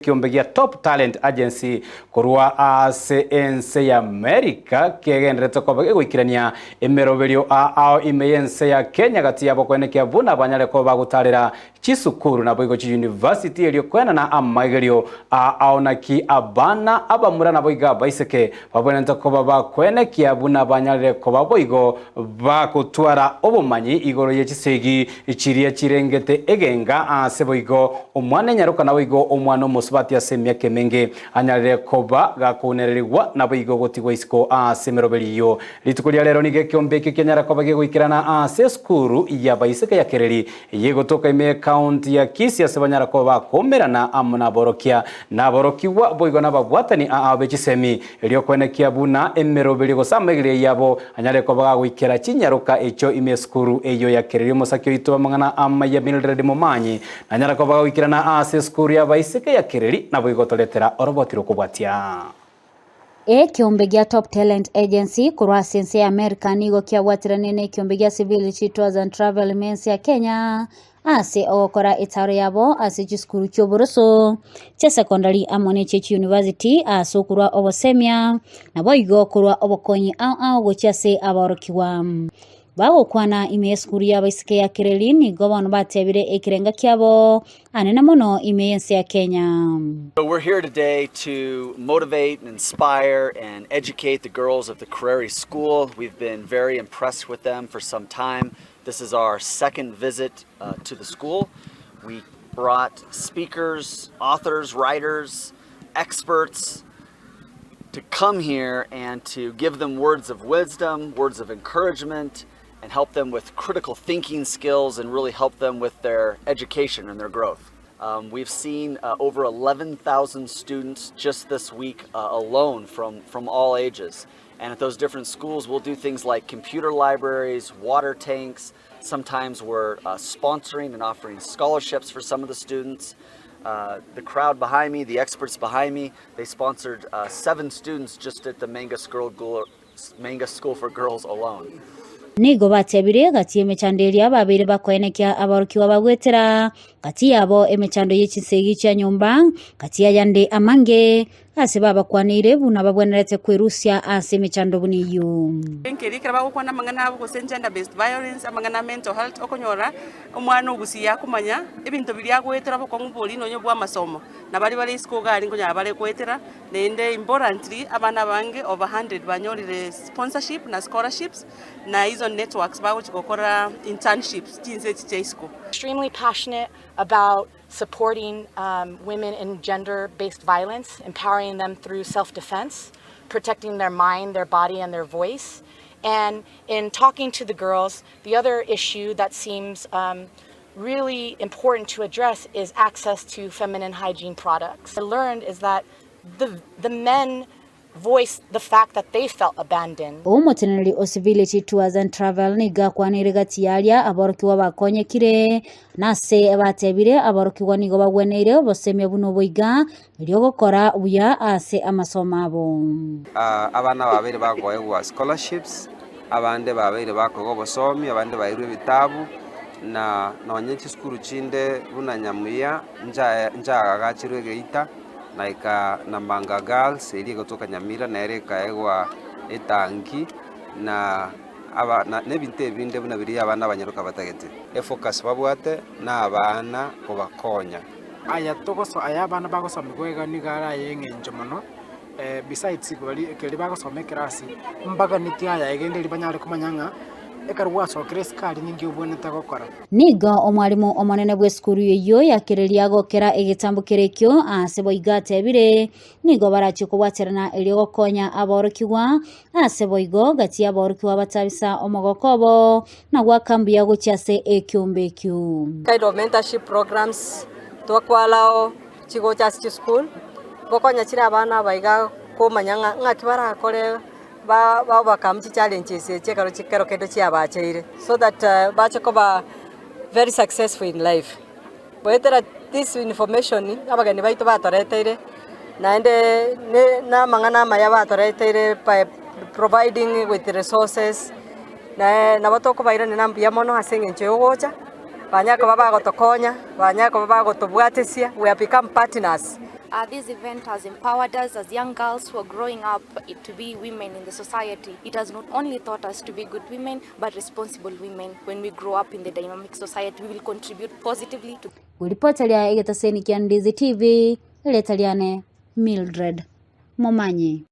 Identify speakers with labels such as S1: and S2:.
S1: Ekeombe gia Top Talent Agency korwa ase ense ya America kegenderete koba gegoikerania emeroberio ao ime y'ense ya Kenya gati yabo koenekia buna banyare koba bagotarera chisukuru naboigo chiyunivasiti erio koenana amaigerio ao naki abana abamura naboigo abaiseke babwenerete koba bakoenekia buna banyarire koba boigo bagotwara obomanyi igoro ye chisegi chiria chirengete egenga aase boigo omwana enyaroka naboigo omwana omosubati ase emiaka emenge anyarire koba gakounererigwa naboigo gotigwa isiko aase emeroberi eyio. Rituko ria rero nigo ekeombe ekio kianyara koba gegoikerana aase esukuru y'abaiseke ya Kereri eyegotoka ime y'ecounty ya Kisii ase banyara koba bakoumerana amo naborokia naborokigwa boigo nababwatani aao be chisemi Erio kwenekia buna emeroberio gose amaigererio yabo anyare koba gagoikera chinyaroka echio ime esukuru eyio ya Kereri omosake oito amang'ana amaya Mildred Momanyi nanyare koba gagoikerana aase esukuru y'abaiseke ya Kereri naboigo gotoretera oroboti rw'okobwatia.
S2: Ekeombe gia Top Talent Agency korwa ase ense ya America nigo kiabwatiranire na ekeombe gia Civility Tours and Travel ime ense ya Kenya ase ogokora etaaro yabo ase chisukuru chi'oboroso, chi'esekondari amo ne chie chiyunivasiti ase okorua obosemia, naboigo korua obokonyi ao ao gochia ase aborokigwa. Bagokwana ime y'esukuru y'abaiseke ya Kereri nigo bono batebire ekerenga kiabo anene mono ime y'ense ya Kenya.
S3: So we're here today to motivate and inspire and educate the girls of the Kereri School. We've been very impressed with them for some time. This is our second visit to the school. We brought speakers, authors, writers, experts to come here and to give them words of wisdom, words of encouragement, and help them with critical thinking skills and really help them with their education and their growth. Um, we've seen uh, over 11,000 students just this week uh, alone from, from all ages. And at those different schools, we'll do things like computer libraries, water tanks. Sometimes we're uh, sponsoring and offering scholarships for some of the students. Uh, the crowd behind me, the experts behind me, they sponsored uh, seven students just at the Manga School, Manga School for Girls alone.
S2: Nigo batebire gati y'emechando eria babeire bakoenekia aborokigwa bagwetera, gati yabo emechando ye chinsegi chia nyomba, gati y'ayande amange, Ase babakwaneire buna babwenerete kwerusia ase emechando buna eyio.
S4: Enkeria ekero bagokwana amang'ana abo gose gender based violence, amang'ana a mental health, okonyora omwana ogusiia akomanya ebinto biria agoetera obokong'u boria nonye bwa amasomo, na baria bare isiko iga aria nkonyara bare goetera, naende importantly abana abange over hundred banyorire sponsorship na scholarships, na hizo networks bagochia gokora internships chinse echi chia isiko.
S5: Extremely passionate about supporting women in gender based violence, empowering them through self defense, protecting their mind, their body and their voice. And in talking to the girls, the other issue that seems really important to address is access to feminine hygiene products. I learned is that the, the men voiced the fact that they felt abandoned.
S2: Omoteneneri o Civility Tours and Travel nigo akwanire gati y'aria aborokigwa bakonyekire, na ase batebire aborokigwa nigo bagweneire obosemia buna oboiga erio gokora buya ase amasomo abo.
S6: Abana babeire bakoegwa scholarships, abande babeire bakoegwa obosomi, abande baeirwe ebitabu, na nonye chisukuru chinde buna Nyamuya nchae nchaagachirwe egeita. na eka na Manga Girls eria egotoka Nyamira nere ekaegwa etangi na aba na ebinto ebinde buna biria abana abanyaroka batagete. Efocus babwate na abana kobakonya.
S7: Aya togoso aya abana bagosomigwa iga nigo are aye eng'encho mono, besides baria ekeri bagosoma ekerasi, mbaganeti aya egende riria banyare komanya ng'a ekero gwasokire esukari ninki obwenerete gokora.
S2: Nigo omwalimu omonene bw'esukuru eyio yakereria gokera egetambo kere ekio aase boigo atebire, Nigo barachie kobwaterana erio gokonya aborokigwa, ase boigo gati y'aborokigwa batabisa omogoko obo, na goaka mbuya gochia ase ekiombe ekio.
S8: Kind of mentorship programs twakwalao chigocha ase chisukuru, gokonya chire abana aba iga komanya ng'a ng'aki barakore ba ba overcome chichallenges echi ekero chikero kende chiabacheire so that bache koba very successful in life. Goetera this information abageni baito batoreteire naende ne na amang'ana amaya batoreteire by providing with resources, nae nabo tokobairaneria mbuya mono ase eng'encho ya ogocha. Banyare koba bagotokonya, banyare koba bagotobwatesia, we have become partners.
S9: This event has empowered us as young girls who are growing up to be women in the society. It has not only taught us to be good women, but responsible women. When we grow up in the dynamic society, we will contribute positively to
S2: Goripoteria egetaseni kia Ndizi TV, erieta riane Mildred Momanyi.